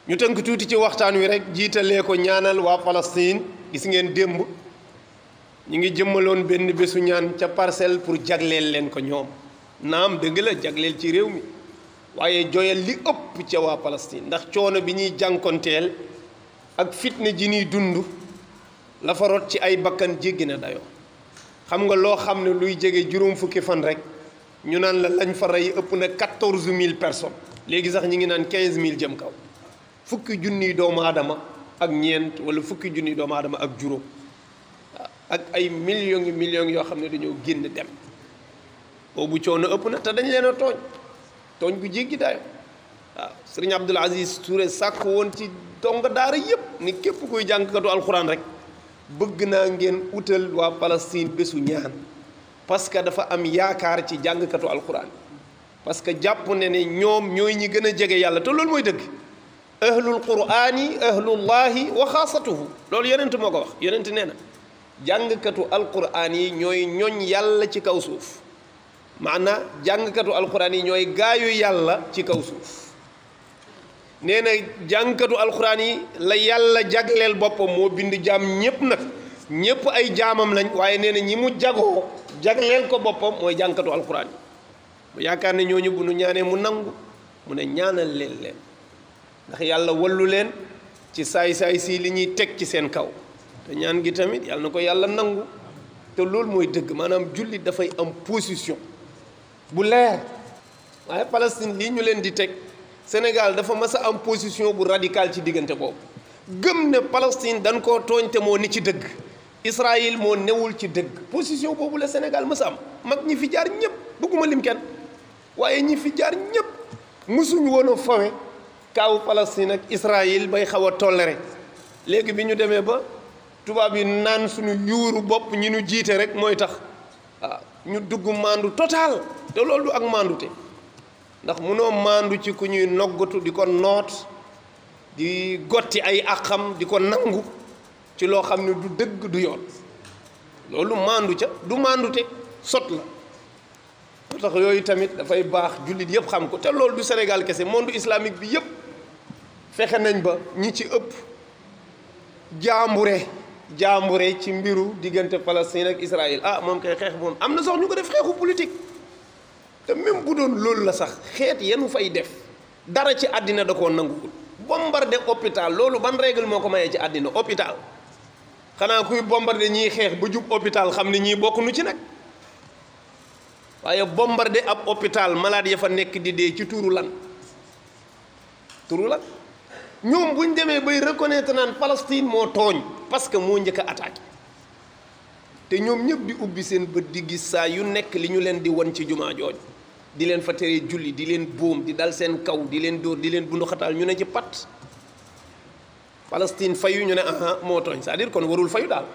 ñu tënk tuuti ci waxtaan wi rek jiitalee ko ñaanal waa Palastin. gis ngeen démb ñu ngi jëmmaloon benn bésu ñaan ca Parcelles pour jagleel leen ko ñoom naam dëgg la jagleel ci réew mi waaye joyal li ëpp ca waa Palastin ndax coono bi ñuy jànkonteel ak fitna ji ñuy dund la fa rot ci ay bakkan jéggi na dayoo xam nga loo xam ne luy jege juróom fukki fan rek ñu naan la lañ fa rey ëpp na 14000 personnes léegi sax ñi ngi naan 15000 jëm kaw fukki junniy doomu aadama ak ñeent wala fukki junniy doomu aadama ak juróom ak ay millions yoo xam ne dañoo génn dem boobu coono ëpp na te dañ leen a tooñ gu jéggi dayo waaw sëriñ Abdoul Aziz Touré sàkk woon ci donga daara yëpp ni képp kuy jàngkatu alxuraan rek bëgg naa ngeen utal waa Palestine bésu ñaan parce que dafa am yaakaar ci jàngkatu alxuraan parce que jàpp ne ne ñoom ñooy ñi gën a jege yàlla te loolu mooy dëgg ahlul quraani ahlullahi wa xaasatuhu loolu yonent moo ko wax yonent nee na jàngkatu alxuraan yi ñooy ñoñ yàlla ci kaw suuf maanaam jàngkatu alxuraan yi ñooy gaayu yàlla ci kaw suuf nee na jàngkatu alxuraan yi la yàlla jagleel boppam moo bind jaam ñépp nag ñépp ay jaamam lañ waaye nee na ñi mu jagoo jagleel ko boppam mooy jàngkatu alxuraan yi mu yaakaar ne ñooñu bu nu ñaanee mu nangu mu ne ñaanal leen ndax yàlla wallu leen ci saay-saay si li ñuy teg ci seen kaw te ñaan gi tamit yàlla na ko yàlla nangu te loolu mooy dëgg maanaam jullit dafay am position bu leer waaye Palestine lii ñu leen di teg Sénégal dafa mas a am position bu radical ci diggante boobu gëm ne Palestine dañ koo tooñ te moo ni ci dëgg Israël moo newul ci dëgg position boobu la Sénégal mas a am mag ñi fi jaar ñëpp bëgguma lim kenn waaye ñi fi jaar ñëpp mësuñu woon a fawe kaawu Palestine ak Israël bay xaw a toléré léegi bi ñu demee ba tubaab yi naan suñu yuuru bopp ñi ñu jiite rek mooy tax waaw ñu dugg maandu total te loolu du ak maandute ndax munoo maandu ci ku ñuy noggatu di ko noot di gotti ay àqam di ko nangu ci loo xam ne du dëgg du yoon loolu maandu ca du maandute sot la moo tax yooyu tamit dafay baax jullit yëpp xam ko te loolu du Sénégal kese monde islamique bi yëpp fexe nañ ba ñi ci ëpp jaambure ci mbiru diggante Palestine ak Israël moom kay xeex moom am na sax ñu ko def xeexu politique te même bu doon loolu la sax xeet yenu fay def dara ci àddina da koo nanguwul bombarder hôpital loolu ban règle moo ko mayee ci àddina hôpital xanaa kuy bombarder ñiy xeex ba jub hôpital xam ne ñii bokk nu ci nag waaye bombarder ab hôpital malade ya fa nekk di dee ci turu lan ñoom bu ñu demee bay reconnaître naan Palestine moo tooñ parce que moo njëkk a attaqué te ñoom ñëpp di ubbi seen bët di gis saa yu nekk li ñu leen di won ci jumaa jooj di leen fa teree julli di leen boom di dal seen kaw di leen dóor di leen bunduxataal ñu ne ci pat Palestine fayu ñu ne moo tooñ c'est-à-dire kon warul fayu daal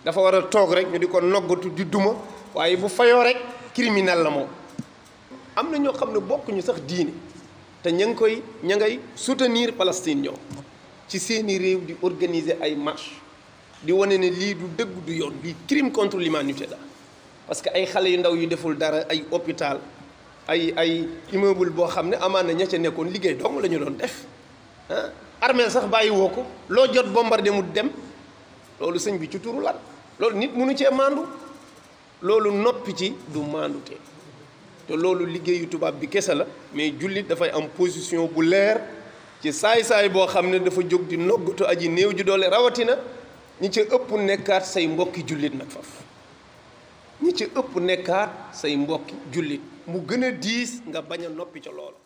dafa war a toog rek ñu di ko noggatu di duma waaye bu fayoo rek criminel la moom am na ñoo xam ne bokkuñu sax diine te ña ngay soutenir Palestine ñoom ci seeni réew di organiser ay marche di wane ne lii du dëgg du yoon lii crime contre l'humanité la parce que ay xale yu ndaw yu deful dara ay hôpital ay immeuble boo xam ne amaan na ña ca nekkoon liggéey dong la ñu doon def armée sax bàyyi woo ko loo jot bombardé mu dem loolu sëñ bi ci turu lan loolu nit mënu cee maandu loolu noppi ci du maandute te loolu liggéeyu tubaab bi kese la mais jullit dafay am position bu leer ci saay-saay boo xam ne dafa jóg di noggatu aji néew ji doole rawatina ñi ci ëpp nekkaat say mbokki jullit nag faf ñi ci ëpp nekkaat say mbokki jullit mu gën a diis nga bañ a noppi ca loolu